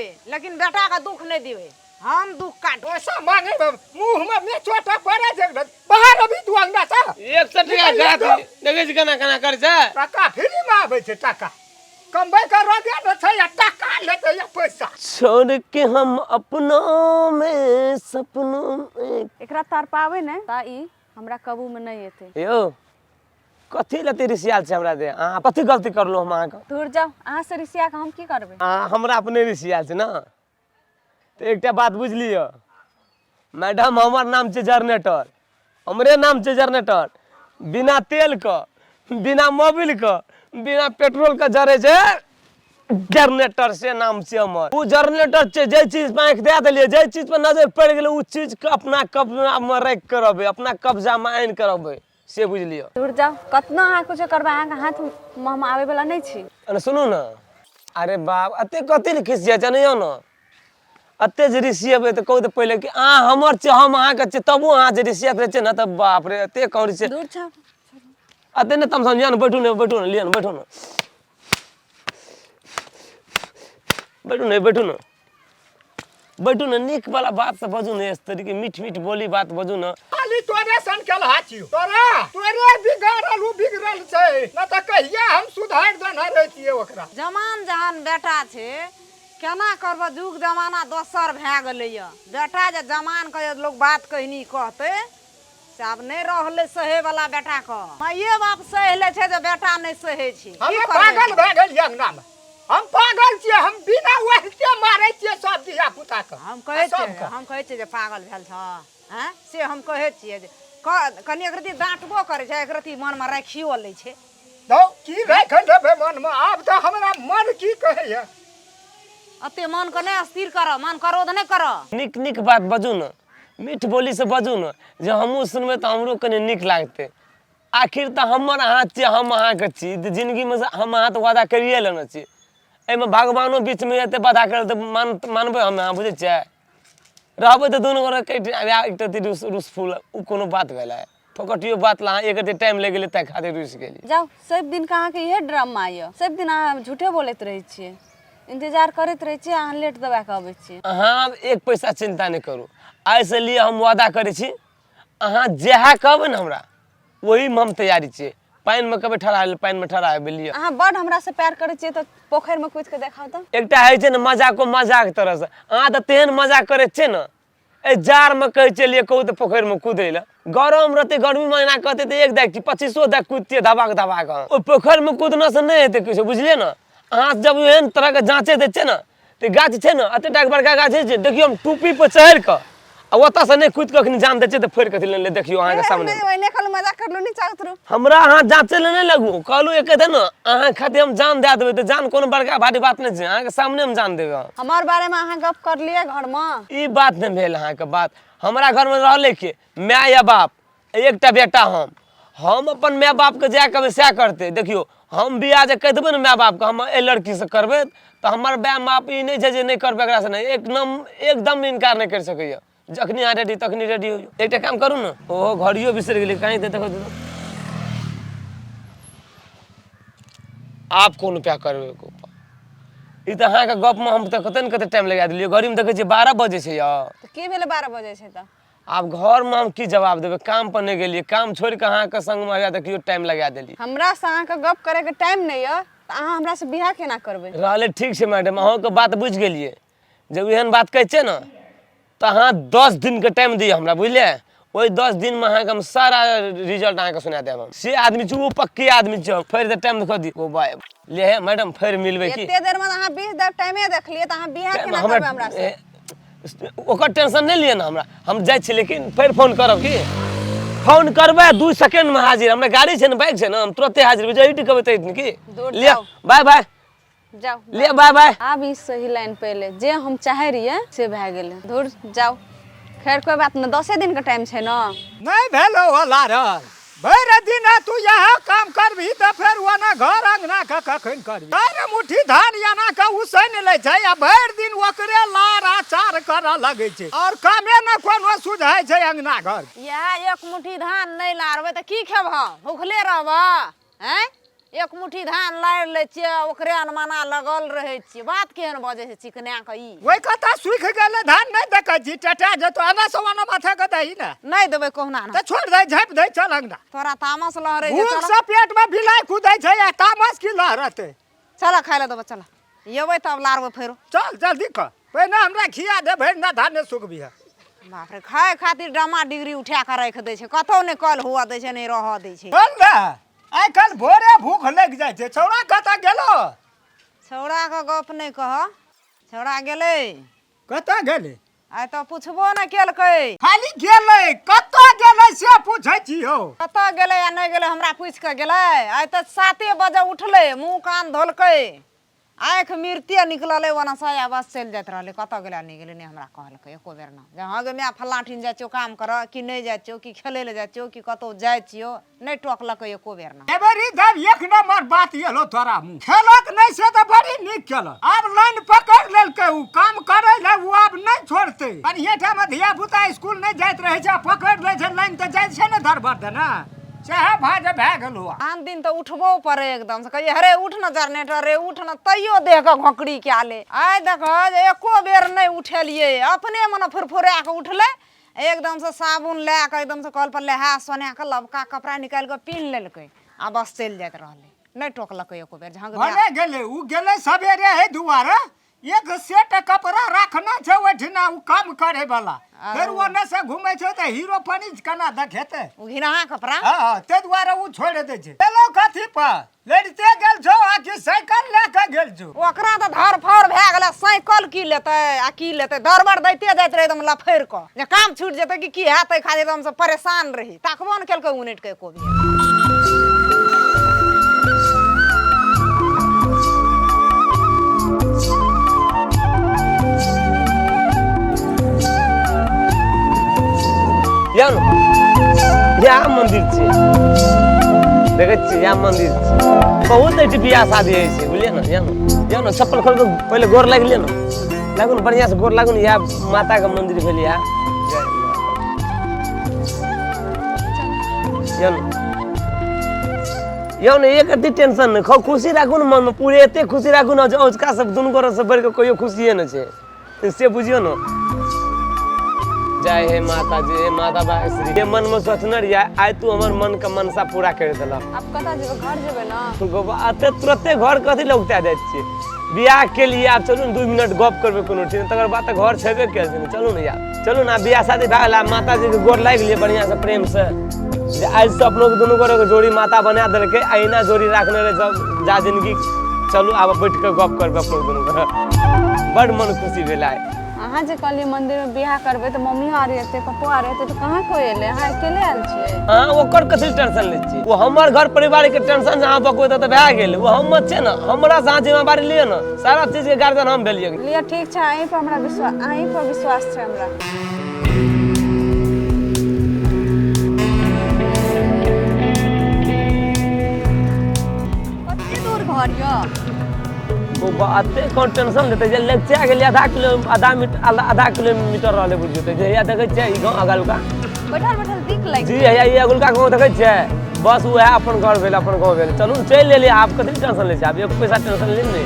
देबै, लेकिन बेटा के दुख नहि देबै। हम दुख काट पैसा मांगे में मुंह में में चोटा पड़े छै, बाहर अभी तू अंगना से 100 टका गाछ देखै छी केना केना करै छै। टाका फ्री में आबै छै, टाका कमबै के रोजे न छै आ टाका लेतै या पैसा। छोड़ के हम अपनों में सपनों में एकरा तड़पाबै ने तऽ ई हमरा कबू में नहि एतै। यौ कथी लए रिसियाल छै हमरा दे? अहाँ कथी गलती करलहुँ हम अहाँके? दूर जाउ, अहाँ से रिसिया के हम की करबै? अहाँ हमरा अपने रिसियाल छै ने, तऽ एकटा बात बुझि लिअ मैडम, हमर नाम छै जनरेटर, हमरे नाम छै जनरेटर। बिना तेलके, बिना मोबिलके, बिना पेट्रोलके जरै छै जनरेटर, से नाम छै हमर। ओ जनरेटर छै, जाहि चीज पर आँखि दए देलियै, जाहि चीज पर नजर पड़ि गेलै, ओ चीजके अपना कब्जामे राखि कऽ रहबै, अपना कब्जामे आनि कऽ रहबै, से बुझि लिअ। दूर जाउ, कतनो अहाँ कुछो करबै, अहाँके हाथमे हम आबैवला नहि छी। अरे सुनू ने, अरे बाप, एते कथी लए खिसिया जनैयौ ने? एते जे रिसियेबै तऽ कहू तऽ पहिले कि अहाँ हमर छियै, हम अहाँके छियै, तबो अहाँ जे रिसियत रहै छियै ने, तऽ बाप रे, एते कहै छियै। दूर छौ। एते नहि तमसाउ, लिअ ने, बैठू ने, बैठू ने, लिअ ने, बैठू ने, बैठू ने, बैठू ने, बैठू ने। नीक वाला बात से बजू ने, इस तरीके मीठ मीठ बोली बात बजू ने। खाली तोरे सन केलहा छियौ, तोरा तोरे बिगाड़ल उ बिगड़ल छै, न तऽ कहिया हम सुधारि देने रहितियै ओकरा। जमान जहान बेटा छै, केना करबऽ, जुग जमाना दोसर भए गेलैए। बेटा जे जमानके जे लोक बात कहनी कहतै से आब नहि रहलै सहैवला। बेटाके माइए बाप सहि लै छै, जे बेटा नहि सहै छै। की हम करबै? पागल भए गेलियै अंगनामे, हम पागल छियै, हम बिना वहिते मारै छियै सब धिया पुता के। हम कहै छियै सबके। हम कहै छियै जे पागल भेल छह? आँय, से हम कहै छियै जे कनि एकरत्ती डाँटबो करै छै, एकरत्ती मनमे राखियो लै छै। धौ, की राखि देबै मनमे? आब तऽ हमरा मन की कहैया। एते मनके नहि अस्थिर करऽ, मन क्रोध नहि करऽ। नीक नीक बात बजू ने, मीठ बोलीसँ बजू ने, जे हमहूँ सुनबै तऽ हमरो कनि नीक लागतै। आखिर तऽ हमर अहाँ छियै, हम अहाँके छी, तऽ जिन्दगीमे से हम अहाँ तऽ वादा करिए लेने छी। एहिमे भगवानो बीचमे एते बाधा करल तऽ मानबै हम अहाँ? बुझै छियै, रहबै तऽ दुनू गोटे कटि एकटा रुस रुस फूल। ओ कोनो बात भेलै? फोकटियो बात ला अहाँ एक रत्ती टाइम लागि गेलै, ताहि खातिर रुसि गेली। जाउ, सब दिन के अहाँके इहे ड्रामा यऽ, सब दिन अहाँ झूठे बोलैत रहै छियै। इंतजार करैत रहै छियै, अहाँ लेट दबा कऽ अबै छियै। अहाँ आब एक पैसा चिन्ता नहि करू, आइसँ लिए हम वादा करै छी, अहाँ जएह कहबै ने हमरा, ओहीमे हम तैयारी छियै। पानिमे कहबै ठड़ा होय लए, पानिमे ठड़ा हेबै, लिअ। अहाँ बड हमरा से प्यार करै छियै तऽ पोखरिमे कुदि कऽ देखाउ तऽ। एकटा होइ छै ने मजाको मजाक तरहसँ, अहाँ तऽ तेहन मजाक करै छियै ने, एहि जाड़मे कहै छियै लिए कहू तऽ पोखरिमे कुदै लए। गरम रहतै, गर्मी महीना कहतै तऽ एक दाइ की 25 दाइ कुदितियै धबाक धबाक। ओहि पोखरिमे कुदनासँ नहि हेतै किछो, बुझलियै ने? अहाँ जब एहन तरहके जाँचे दै छियै ने, तऽ गाछ छै ने, एते टाके बड़का गाछ छै, देखियौ हम टोपी पर चढ़ि कऽ आ ओतऽसँ नहि कुदि कऽ अखनी जान दै छियै तऽ फोड़ि कऽ ले देखियौ अहाँके सामने। ओहिने कहलहुँ, मजाक करलहुँ, नीचा उतरू। हमरा अहाँ जाँचे लए नहि लगू, कहलहुँ एक ने अहाँ खातिर हम जान दए देबै, तऽ जान कोनो बड़का भारी बात नहि छै, अहाँके सामने हम जान देबै। हमर बारेमे अहाँ गप करलियै घरमे? ई बात नहि भेल अहाँके बात। हमरा घरमे रहलै के? माय या बाप, एकटा बेटा हम अपन माय बापके जएह कहबै सएह करतै। देखियौ, हम बियाह जे कहि देबै ने माय बापके, हम एहि लड़कीसँ करबै, तऽ हमर माय बाप ई नहि छै जे नहि करबै एकरासँ, नहि, एकदम इनकार नहि करि सकैए। जखनी अहाँ रेडी तखनी रेडी हो। एकटा काम करू ने, ओहो घड़ियो बिसरि गेलै कहीं तऽ देखो। आब कोन उपाय करबै उपाय? ई तऽ अहाँके गपमे हम तऽ कते ने कते टाइम लगा देलियै। घड़ीमे देखै छियै 12 बजै छै यौ। तऽ की भेलै 12 बजै छै तऽ? आब घरमे हम की जवाब देबै? काम पर नहि गेलियै, काम छोड़ि कऽ अहाँके संगमे हैया देखियौ टाइम लगा देलियै। हमरा से अहाँके गप करैके टाइम नहि यऽ तऽ अहाँ हमरा से बियाह केना करबै? रहलै ठीक छै मैडम, अहूँके बात बुझि गेलियै। जब एहन बात कहै छियै ने तऽ अहाँ 10 दिनके टाइम दिअ हमरा, बुझलियै? ओहि 10 दिनमे अहाँके हम सारा रिजल्ट अहाँके सुना देब। हम से आदमी छी, ओ पक्के आदमी छी। फेर तऽ टाइम देखऽ दियौ। ओ बाय ले हे मैडम, फेर मिलबै की? एते देर में अहाँ 20 देर टाइमे देखलियै तऽ अहाँ बियाह केना करबै हमरा से? ओकर टेंशन नहि लिअ ने हमरा, हम जाइ छी, लेकिन फेर फोन करब की? फोन करबै 2 सेकेंडमे हाजिर। हमरा गाड़ी छै ने, बाइक छै ने, हम तुरते हाजिर। बुझै एहिठाम कहबै तऽ की लिअ, बाय बाय। जाओ ले, बाय बाय। आब ई सही लाइन पे एलै, जे हम चाहे रहियै से भए गेलै। धुर जाओ, खैर कोई बात नहि, 10 दिन के टाइम छै ने। नहि भेलो लारल, भरि दिन तू यहाँ काम करबही तऽ फेर ओना घर अंगना के कखन करबही? 4 मुट्ठी धान एना के उसैन लै छै आ भरि दिन ओकरे लार अचार करऽ लगै छै, और कामे ने कोनो सुझाइ छै अंगना घर। इएह 1 मुट्ठी धान नहि लारबै तऽ की खेबह? भुखले रहबह? आँय। एक मुट्ठी धान लारि लै छियै, ओकरे अनमना लगल रहै छियै। बात केहन बजै छै चिकना के ई। ओहि कतऽ सुखि गेलै धान, नहि देखै छी टटा जेतौ, एना से ओना माथा के दही ने। नहि देबै कहुना ने। तऽ छोड़ि दही, झाँपि दही, चल अंगना। तोरा तामस लहरै छै। भूख से पेट में बिलाइ कुदै छै आ तामस की लहरतै। चल खाइ लए देबो, चल एबै तब लारबै फेरो। चल जल्दी कर, पहिने हमरा खिया दे, भरि ना धान नहि सुखबिह। बाप रे, खाय खातिर डमा डिग्री उठा कऽ राखि दै छै, कतौ नहि कल हुअ दै छै, नहि रहऽ दै छै। चल ने, आइ काल्हि भोरे भूख लागि जाइ छै। छौड़ा कतऽ गेलो? छौड़ाके गप नहि कह, छौड़ा गेलै। कतऽ गेलै? आइ तऽ पुछबो नहि केलकै। खाली गेलै, कतऽ गेलै से पूछै छी हौ। कतऽ गेलै आ नहि गेलै हमरा पूछि कऽ गेलै। आइ तऽ 7 बजे उठलै, मुँह कान धोलकै, आँखि मिरते निकललै ओना से आ बस चलि जाइत रहलै। कतऽ गेलै आ नहि गेलै नहि हमरा कहलकै एको बेर ने जे हँ गे माय फल्लाँ ठीन जाइ छियौ काम करऽ कि नहि जाइ छियौ, कि खेलै लए जाइ छियौ कि कतहु जाइ छियौ, नहि टोकलकै एको बेर ने। एबेरी देव एक नंबर बात एलो तोरा मुँह, खेलक नहि से तऽ बड़ी नीक केलक। आब लाइन पकड़ लेलकै, उ काम करे ले उ आब नहि छोड़तै। बढ़िये ठाम धिया पुता स्कूल नहि जाइत रहै छै, पकड़ लै छै लाइन तऽ जाइ छै ने धरबर देना, सएह भाज भए गेल हुआ। आन दिन तऽ उठबो पड़े एकदम से, कहिए हरे उठ न जनरेटर रे उठ न, तैयो देह के घोकड़ी कए ले। आइ देख जे एको बेर नहि उठेलियै, अपने मने फुरफुरा कऽ उठलै, एकदम से साबुन लए कऽ एकदम से कल पर नहा सोना कऽ लबका कपड़ा निकालि कऽ पिन्ह लेलकै आ बस चलि जाइत रहलै, नहि टोकलकै एको बेर। झाँक भले गेलै उ गेलै सवेरे है दुआरे, एक सेट कपड़ा रखना छै ओहिठिना उ काम करे वाला, फेर ओने से घूमे छै तऽ हीरो पनी केना देखेतै उ घिनहा कपड़ा। हँ, ताहि दुआरे उ छोड़ि दै छै। गेलौ कथी पर लड़िते गेल छौ आ कि साइकिल लए कऽ गेल छौ? ओकरा तऽ धरफड़ भए गेलै, साइकिल की लेतै आ की लेतै, दरबर दैते जाइत रहै एकदम लफड़ि कऽ जे काम छूटि जेतै कि की हैत, एहि खातिर एकदम से परेशान रही, ताकबो ने केलकै उनटि कऽ एको बेर। यौ ने, इएह मंदिर छै, देखै छियै इएह मंदिर छै। बहुत एहिठाम बियाह शादी होइ छै, बुझलियै ने। यौ ने, यौ ने, चप्पल खोलि कऽ पहिले गोर लागि लिअ ने, लागू ने बढ़िआँसँ गोर लागू ने। इएह माताके मंदिर भेल इएह। जय माता। यौ ने, यौ ने, एक रत्ती टेंशन नहि, खुशी राखू ने मनमे पूरे, एते खुशी राखू ने जे औजका सब दुनू गोरेसँ बढ़ि कऽ कहियो खुशिए नहि छै, से बुझियौ ने। जय हे माता जी, हे माता बागेश्वरी, जे मनमे सोचने रहियै आइ तू हमर मनके मनसा पूरा करि देलक। आब कतऽ जेबै? घर जेबै ने? गोबा एते तुरते घर कथी लए उगता जाइ छियै? बियाह के लिए आब चलू ने 2 मिनट गप करबै कोनो ठीक, तकर बाद तऽ घर छेबे कयल छै ने। चलू ने यार, चलू ने, आब बियाह शादी भए गेल, आब माताजीके गोर लागि लिअ बढ़िआँसँ प्रेमसँ, जे आइसँ अपनो दुनू गोरेके जोड़ी माता बना देलकै, अहिना जोड़ी राखने रहै सब जा जिनगी। चलू आब बैठ कऽ गप करबै अपनो दुनू गोरे, बड्ड मन खुशी भेल आइ। अहाँ जे कहलियै मंदिर में बियाह करबै तऽ मम्मियो आर एतै, पप्पो आर एतै, तऽ कहाँ कोइ एलै? अहाँ अकेले आयल छियै? अहाँ ओकर कथी टेंशन लै छियै? ओ हमर घर परिवार के टेंशन जे अहाँ बकबै तऽ भए गेल। ओ हमर छै ने, हमरा से अहाँ जिम्मेवारी लिअ ने, सारा चीज के गार्जियन हम भेलियै। लिअ ठीक छै, अहीं पर हमरा विश्वास, अहीं पर विश्वास छै हमरा। कते दूर घर यऽ? एते कोन टेंशन लेतै जे लगिचा गेलै आधा किलो, आधा मीटर, आधा किलोमीटर रहलै बुझियौ तऽ। जहिया देखै छियै ई गाँव अगलका बैठल बैठल दिक लागि जी, हैया ई अगुलका गाँव देखै छियै, बस उएह अपन घर भेल, अपन गाँव भेल। चलू ने, चलि एलियै, आब कथी टेंशन लै छै? आब एक पैसा टेंशन ली ने।